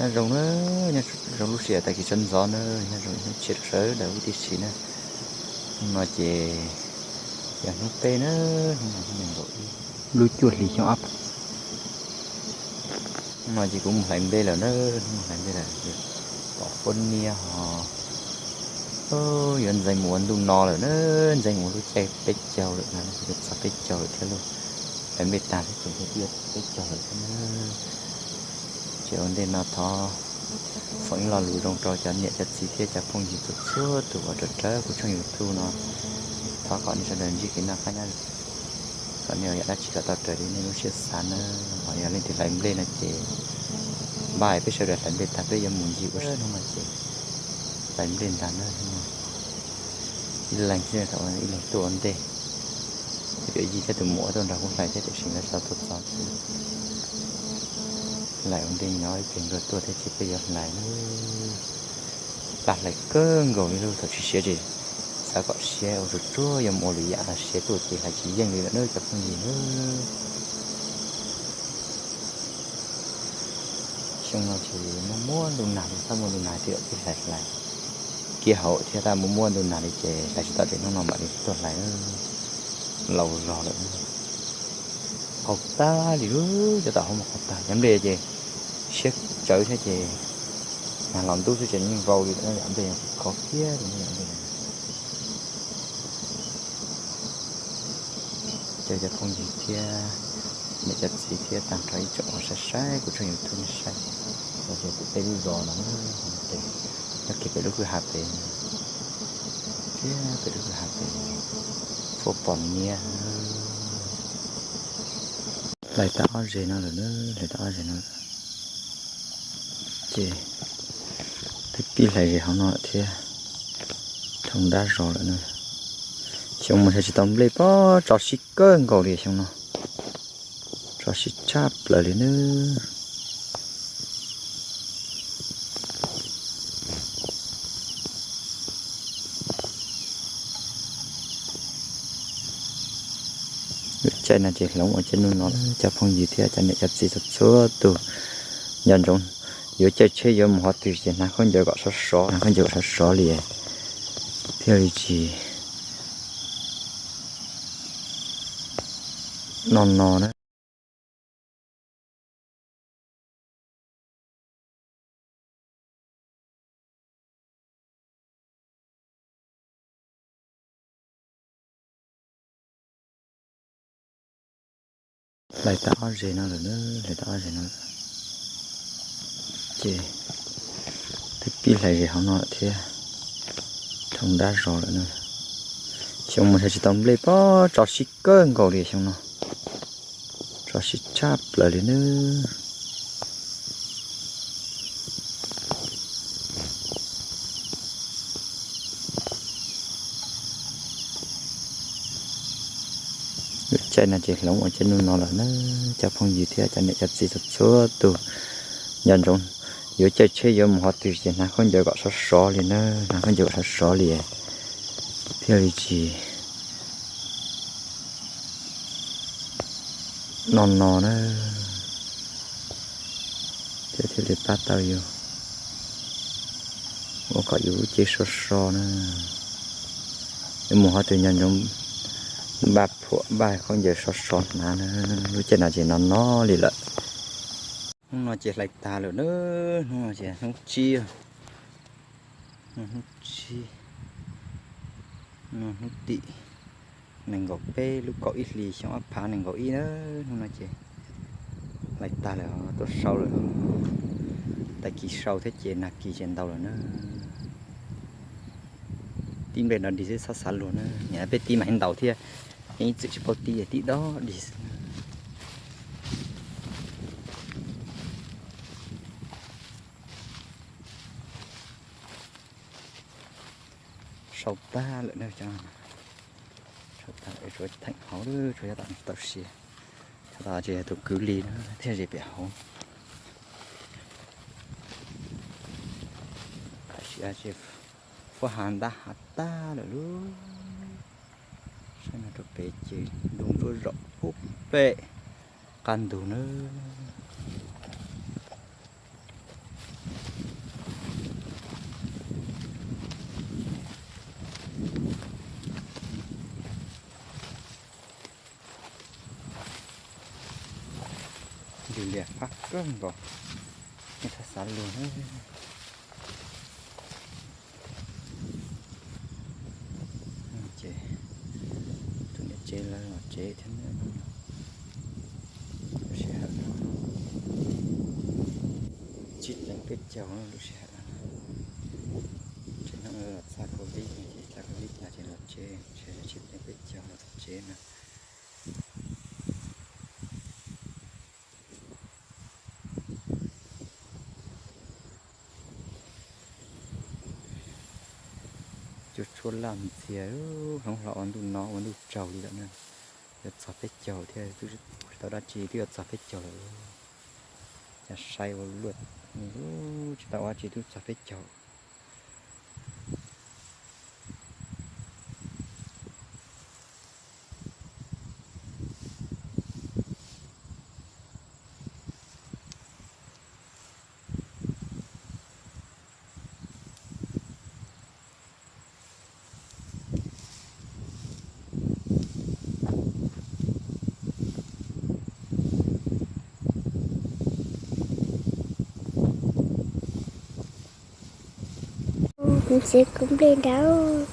Nyob zoo na, nyob zoo lub sij hawm tag kis sawv ntxov na, nyob zoo ib hnub tshiab rau sawv daws huv tib si na. Hnub no ces yog hnub peb na, hnub no hnub nees nkaum ib lub cuaj hlis xyoo ob phav. Hnub no ces kuv mus hlais nplej lawm na, hnub no hlais nplej lawm, pom huab niab ho yuav ntxeev mus ua ntuj no lawm na, ntxeev mus lub caij peb caug lawm na, yuav txog peb caug lawm thiab lauj. Hlais nplej tag thiab ces twb yuav txog peb caug lawm thiab na. Ces ua ntej no thov foom ib lo lus zoo rau cov niam cov txiv thiab cov phooj ywg txhua txhua tus uas raws raws kuv tshooj YouTube no. Thov kom nej sawv daws ntsib kev noj qab nyob zoo, kom nej ua yam dab tsi kom tau raws li nej lub siab xav na. Ho yog leej twg hlais nplej no ces npaj peb sawv daws hlais nplej tag peb yuav mus ncig ua si. Hnub no ces hlais nplej ntag na, hnub no ib leeg xwb, thaum ib leeg tuaj ua ntej, yuav yij thiab tus muam tuaj nrog kuv hlais thiab tiam sis nkawd tsis tau tuaj txog. Hlais ua ntej nyob ib pliag nkawd tuaj thiab ces peb yuav hlais na. Pab hlais kawg nkaus li lauj, thaum tsis siav ces xav kom siav ua tsuag tsuag yuav mus ua lwm yam los siav tuaj ces hlais tsis yeej li lawm na cov phooj ywg na. Xyoo no ces muaj muaj ntuj nag li, tab muaj ntuj nag thiab peb hlais hlais kiag hauv thiab, tab muaj muaj ntuj nag li ces hlais tsis tau ces hnub no mam li tuaj hlais na. Laus zog lawm, qaug tag li lauj, cov tom hauv mas qaug tag, cov nplej ces siab tsawv thiab ces nag los ntub xwb ces yeej vau li lawm, yam nplej khov kiag li yam nplej. Caw cov phooj ywg thiab niam cov txiv thiab tag nrho ib tsoom uas saib saib kuv tshooj YouTube no saib, los ces kuv peb lub zos no, nyob kiag pem lub kwj ha pem, kiag pem lub kwj ha pem, fuab pom niab. Hlais tau ob zeg no lawm na, hlais tau ob zeg no lawm. Ces twb pib hlais zeg hauv no lawm thiab, thooj dab zos lawm na. Xyoo no xyov tsis tau nplej pob, tso sib kawg nkaus li xyoo no, tso sib tshaj plaws li na. Lub caij no ces hloov ua caij nub no, cov phooj ywg thiab cov niam cov txiv txhua txhua tus, nco ntsoov yuav caij tsheb yuav mus qhov twg ces hnav khaub ncaws kom sov sov, hnav khaub ncaws kom sov sov li thiaj li tsis no no na. Hlais tau ob zeg no lawm na, hlais tau ob zeg no lawm. Ces twb pib hlais zeg hauv no lawm thiab, thooj dab zos lawm na. Xyoo no xyov tsis tau nplej pob, tso sib kawg nkaus li xyoo no, tso sib tshaj plaws li na. Lub caij no ces hloov ua caij nub no lawm na, cov phooj ywg thiab cov niam cov txiv txhua txhua tus, nco ntsoov yuav caij tsheb yuav mus qhov twg ces hnav khaub ncaws kom sov sov li na, hnav khaub ncaws kom sov sov li thiaj li tsis no no na, thiaj thiaj li pab tau yus ua kom yus lub cev sov so na. Yuav mus qhov twg nco ntsoov npaj phuam npaj khaub ncaws sov so hnav na. Lub caij no ces no no li lawm. Hnub no ces hlais tag lawm na, hnub no ces hnub tsib, hnub tsib, hnub tim nees nkaum peb lub kaum ib hlis xyoo ob phav nees nkaum ib na. Hnub no ces hlais tag lawm, tuaj sau lawm. Tag kis sau thiab ces nag kis ces ntau lawm na. Tib nplej no dig xwb txhob xav luag na, niam peb tib mas ntau thiab, yeej ib txwm tsis paub tib, tib dob dig xwb. Sau tag lawm na, sau tag lawm, tsuas theem hauv, tsuas yog tom tau siav. Thaum tod ces yog tus kwv li na thiaj ze pem hauv. Fuab hav ntab hav tag lawm lauj. Saib no rau pem ces ntoo ntsuab zaum puag pem qab ntug na. Fab kawg nkaus, nej txhob xav luag na. Ces tus niam tsev lawv los tsev thiab na, lub sij hawm no tsib teev peb caug lub sij hawm no. Tsev neeg los txog covid no ces txog covid no ces los tsev, tsib teev peb caug los txog tsev na. Cua tshuab laj ntxiag, hloov hlo ua ntuj no ua ntuj tsaus li lawm na. Yuav txog peb caug thiab, tsis tau dab tsi twb yuav txog peb caug lawm. Cas sai ua luaj, tsis tau ua dab tsi twb txog peb caug. Kuv ntxiv kuv nplej nraud.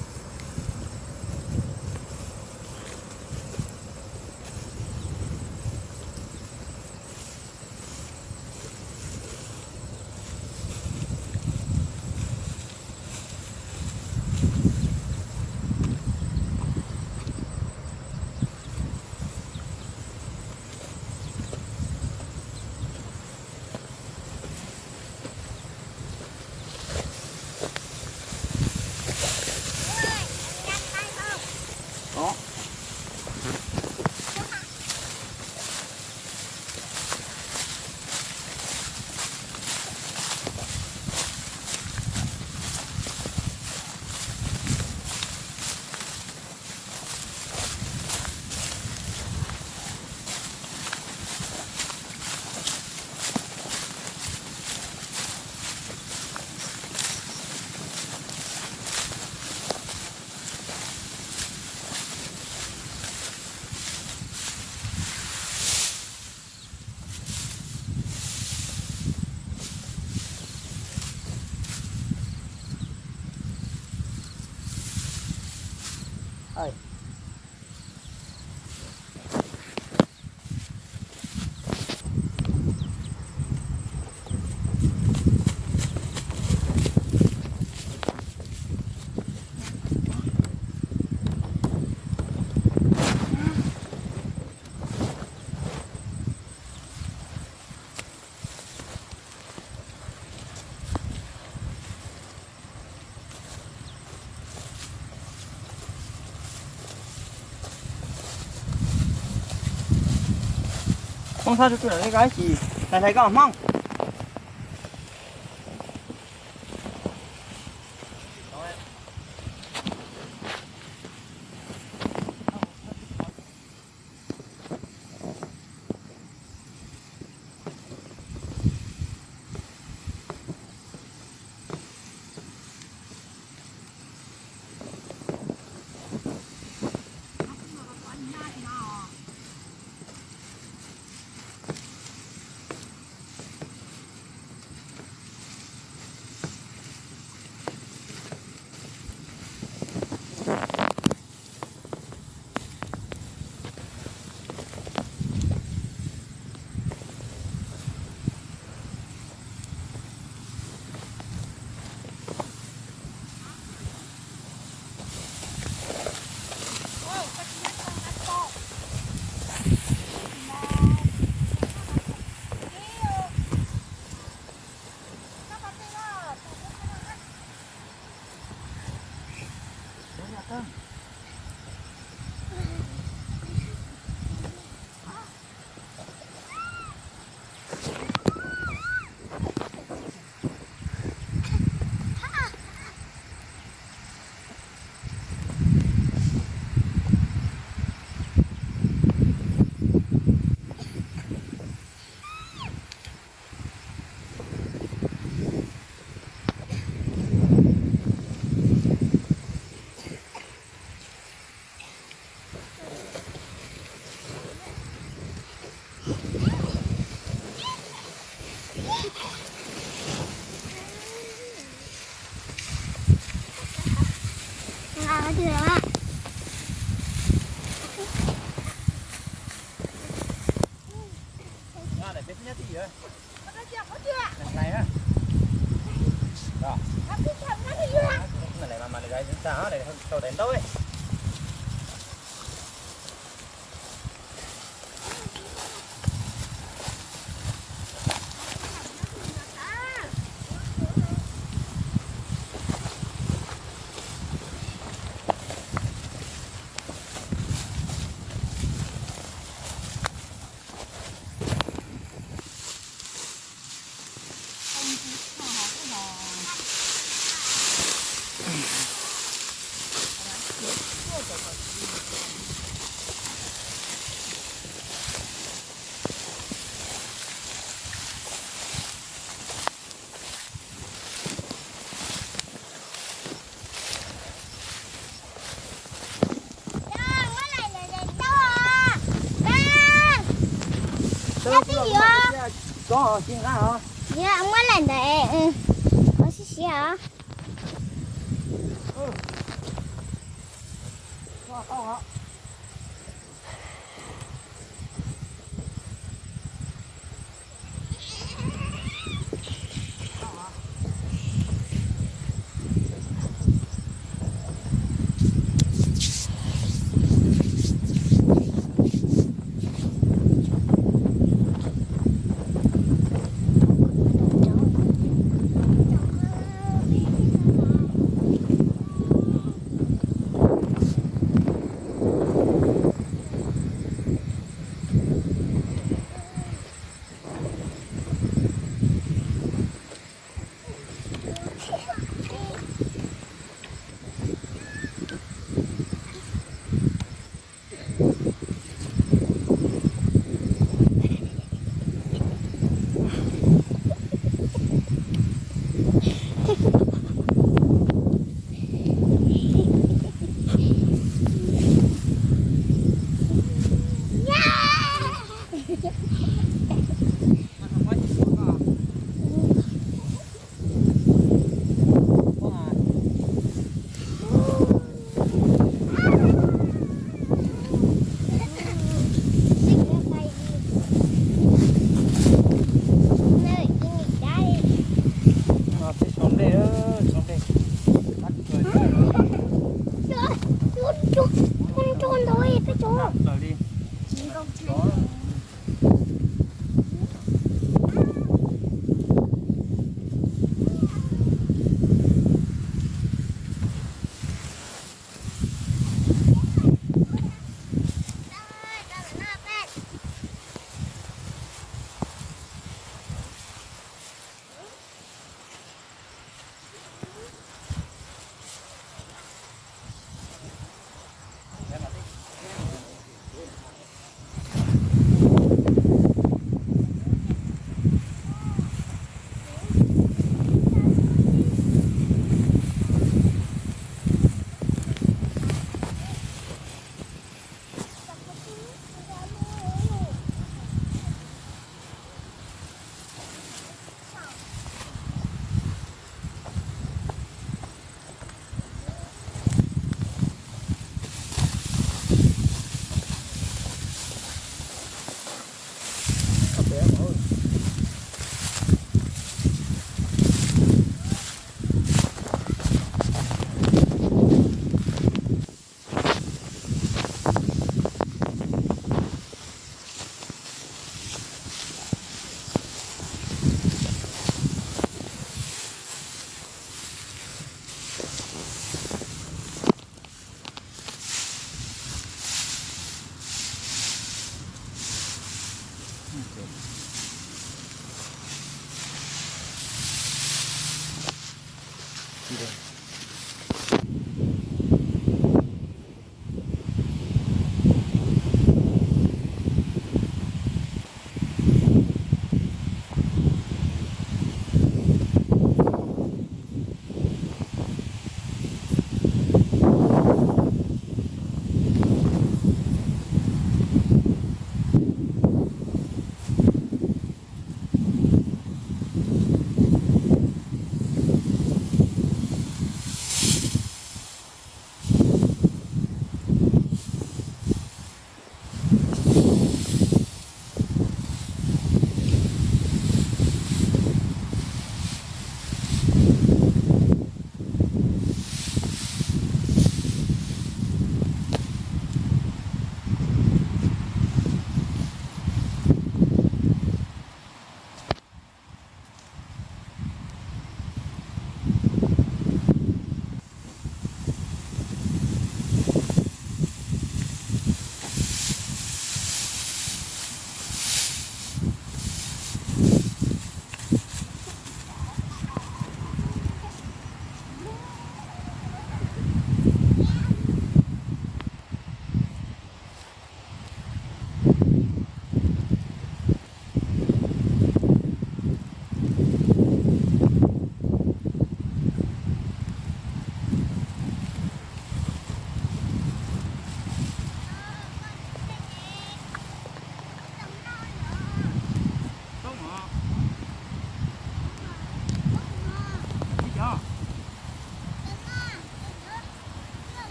Hmoob txhob tsuj tsuj ntawm nej koj ib chim, hlais hlais koj hmoob. Muab lawm ntawd, ua siab siab os. Peb tso nplej, tso nplej. Peb tso.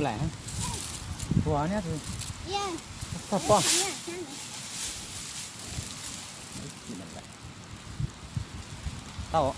Lawm, tua niab, tag pom. Tau.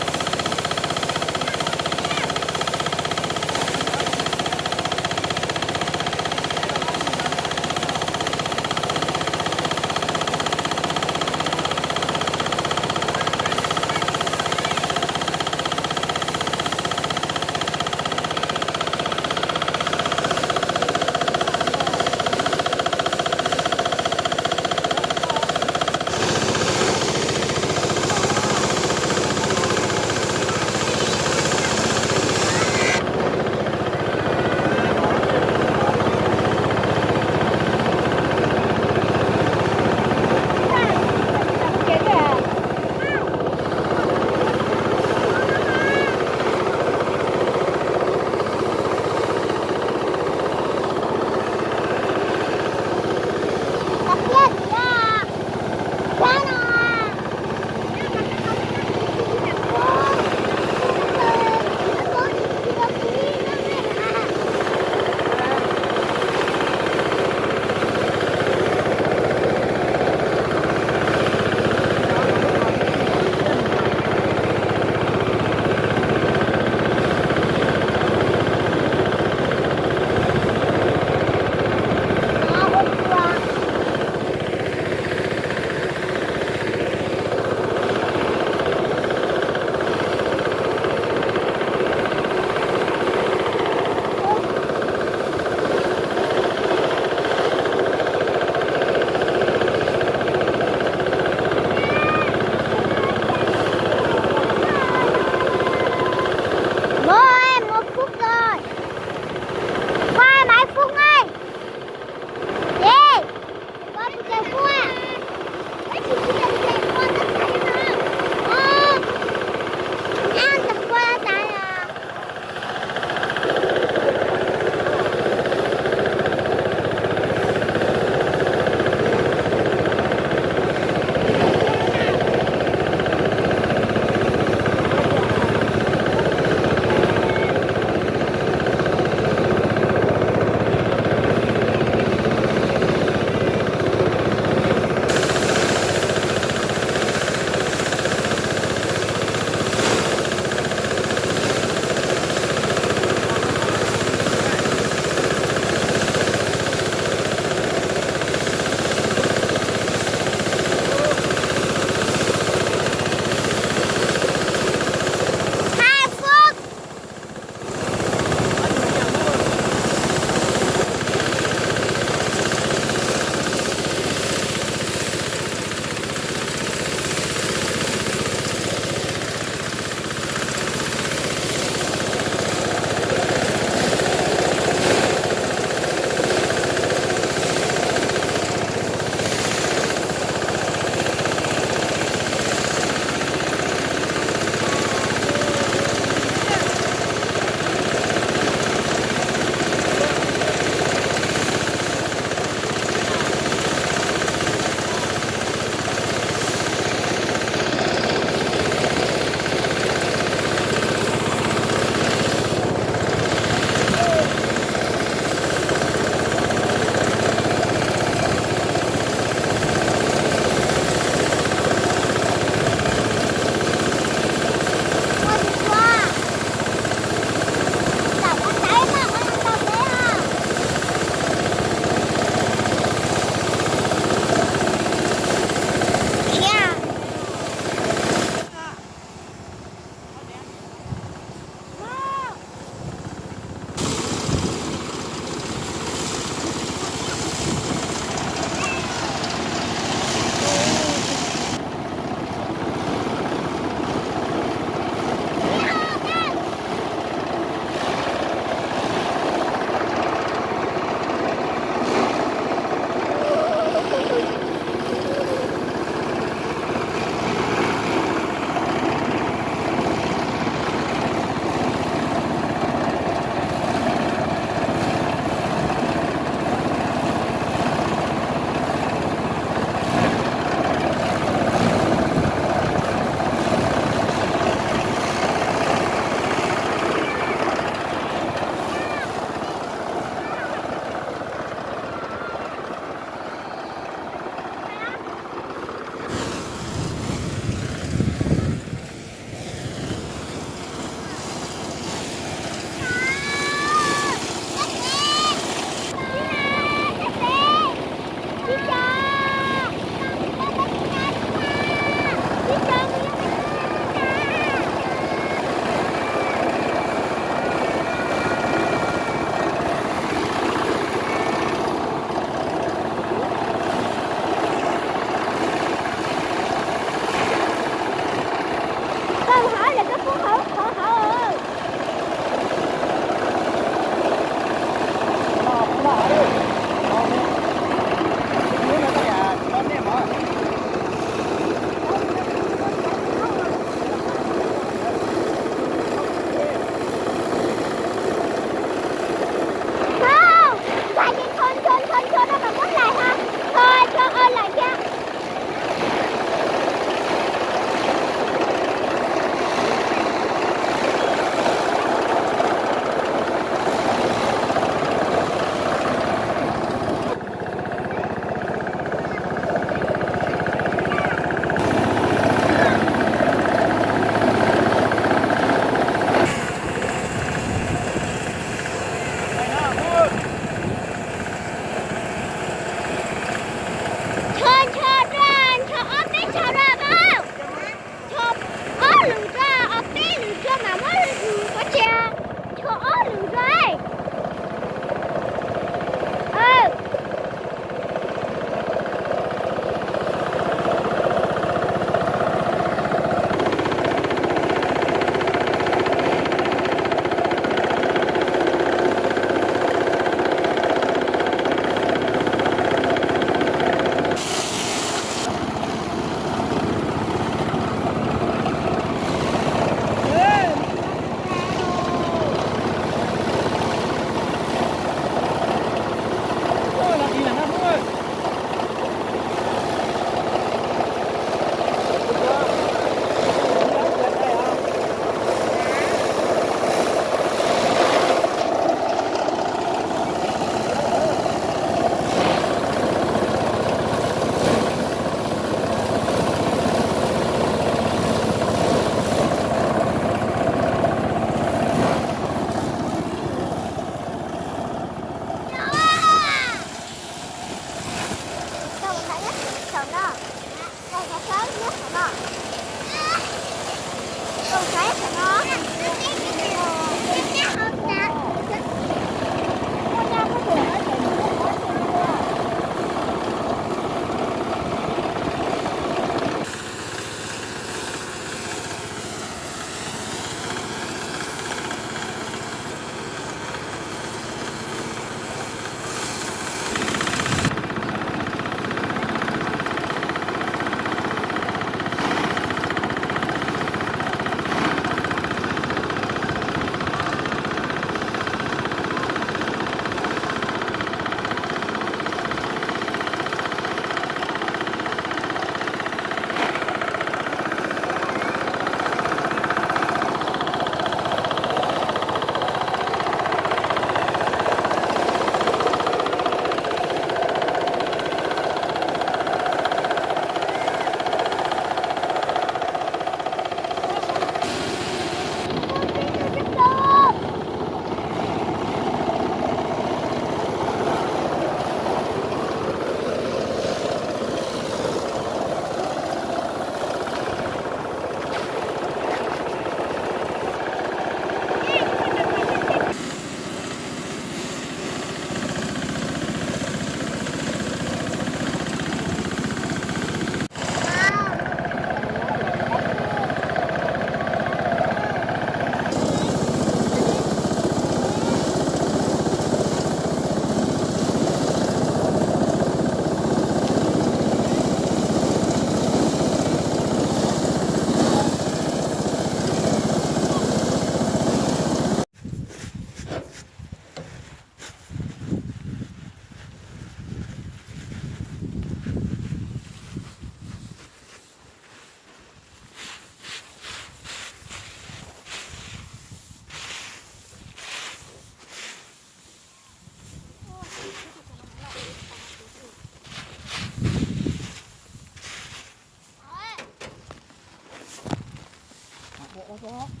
Phooj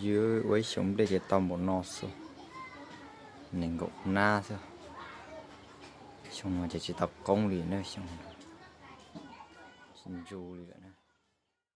ywg, ua ib xyoo nplej ces tau npaum no xwb, nees nkaum hnab xwb. Xyoo no ces tsis tau qoob li na, xyoo no tsis ntsu li lawm na.